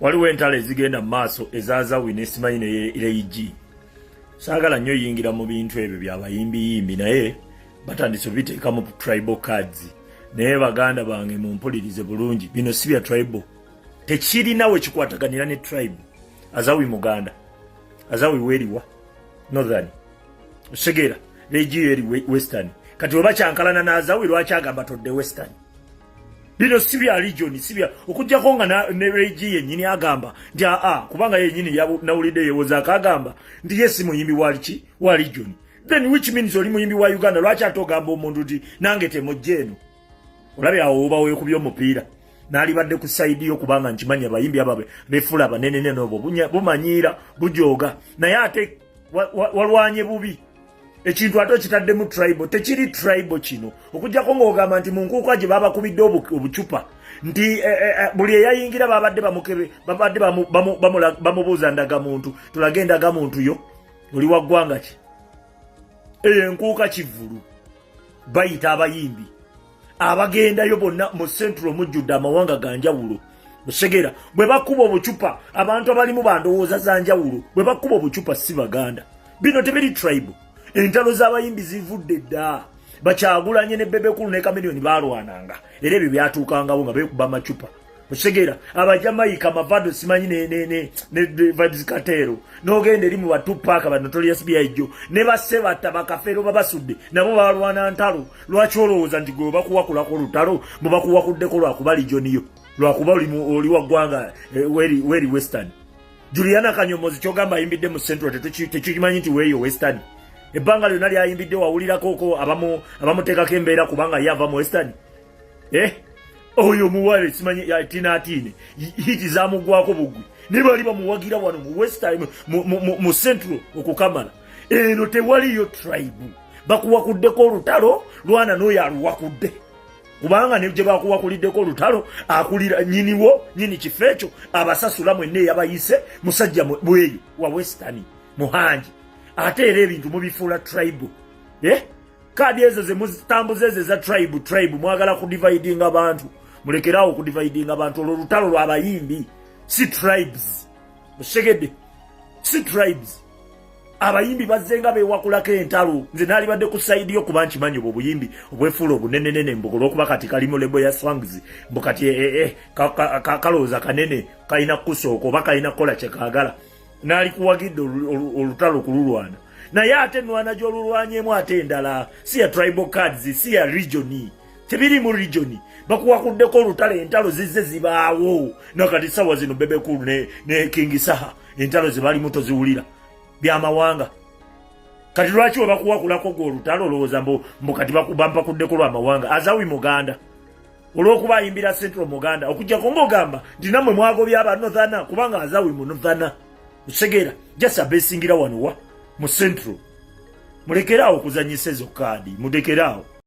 Waliwo entalo ezigenda mu maaso eza Azawi ne simanyi ne Ray G. Saagala nnyo yingira mu bintu ebyo bya bayimbiyimbi, naye batandise obiteeka mu tribal cards. Naye baganda bange, mumpulirize bulungi, bino si bya tribal, tekirina we kikwataganira ne tribe. Azawi muganda, Azawi weeriwa northern, osegeera? Ray G eri western. Kati weba kyankalana n'Azawi, lwaki agamba todde western? Bino si bya region, si bya okuggyako nga ne Ray G yennyini agamba nti aa, kubanga yennyini nawulidde yewozaako agamba nti ye si muyimbi wa ki, wa region. Then which means oli muyimbi wa Uganda. Lwaki ate ogamba omuntu nti nange temujja eno? Olabye awo oba weekubye omupiira. Naalibadde ku side yo, kubanga nkimanya abayimbi abo befuula abanenene obwo bumanyiira bujooga, naye ate walwanye bubi ekintu, ate okitaddemu tribal. Tekiri tribal kino, okuggyako ng'ogamba nti mu nkuuka gye babakubidde obucupa nti buli eyayingira babadde bamukebe, babadde bamubuuza ndagamuntu. Tulage endagamuntu yo, oli wa ggwanga ki? Eyo enkuuka kivvulu, bayita abayimbi abagendayo bonna. Mu Central mujjudde amawanga ga njawulo, musegera. Bwe bakuba obucupa, abantu abalimu bandowooza za njawulo. Bwe bakuba obucupa si baganda. Bino tebiri tribe. Entalo z'abayimbi zivudde dda. Bakyagulanye ne Bebe Cool ne Chameleone balwananga, era ebyo byatuukangawo nga beekuba amacupa, okitegeera? Abajamaika, Mavado, simanyi ne Vybz Kartel, n'ogenda eri mu ba Tupac, ba Notorious B.I.G. ne basebatta, bakafeero babasudde, nabo balwana ntalo. Lwaki olowooza nti gwe bakuwakulako olutalo mbu bakuwakuddeko lwakuba region yo, lwakuba oli wa ggwanga weri western? Juliana Kanyomozi kyogamba ayimbidde mu Central, tekimanyi nti weeyo western? Ebbanga lyonna lyayimbidde, wawulirako abamuteekako embeera kubanga ye ava mu western? Eh? Oyo muwale simanyi tinatine, hit zamugwako bugwi, ne bali bamuwagira wano mu western, mu Central okukamala. Eno tewaliyo tribe. Bakuwakuddeko olutalo, lwana n'oyo aluwakudde, kubanga ne gye bakuwakuliddeko olutalo akulira nyiniwo, nyini kifo ekyo abasasula mwenna eyabayise musajja bweyo wa western muhangi. Ate era ebintu mubifuula tribe, eh? Kaadi ezo zemutambuza, ezo eza tribe, tribe, mwagala kudividinga abantu. Mulekeraawo okudividinga abantu. Olwo olutalo lw'abayimbi, si tribes, musegedde? Si tribes. Abayimbi bazzenga beewakulako entalo. Nze naalibadde ku side yo, kuba nkimanyi obwo obuyimbi obwefuula obunenenene mbu olwokuba kati kali mu label ya Swangz, mbu kati kalowooza kanene, kalina kukusooka oba kalina kukola kyekaagala. Naalikuwagidde olutalo kululwana, naye ate enwana gy'olulwanyemu ate endala, si ya tribal cards, si ya region, tebiri mu region. Bakuwakuddeko olutalo, entalo zizze zibaawo. Nakati sawa zino Bebe Cool ne King Saha entalo ze balimu toziwulira, byamawanga. Kati lwaki we bakuwakulako gwe olutalo olowooza mbu kati bampakuddeko lwamawanga? Azawi muganda, olwokuba ayimbira Central muganda, okujjako ng'ogamba nti nammwe mwagobye aba northern, kubanga Azawi mu northern, osegeera? Just abesingira wano wa mu Central. Mulekeraawo okuzanyisa ezo kaadi, mulekeraawo.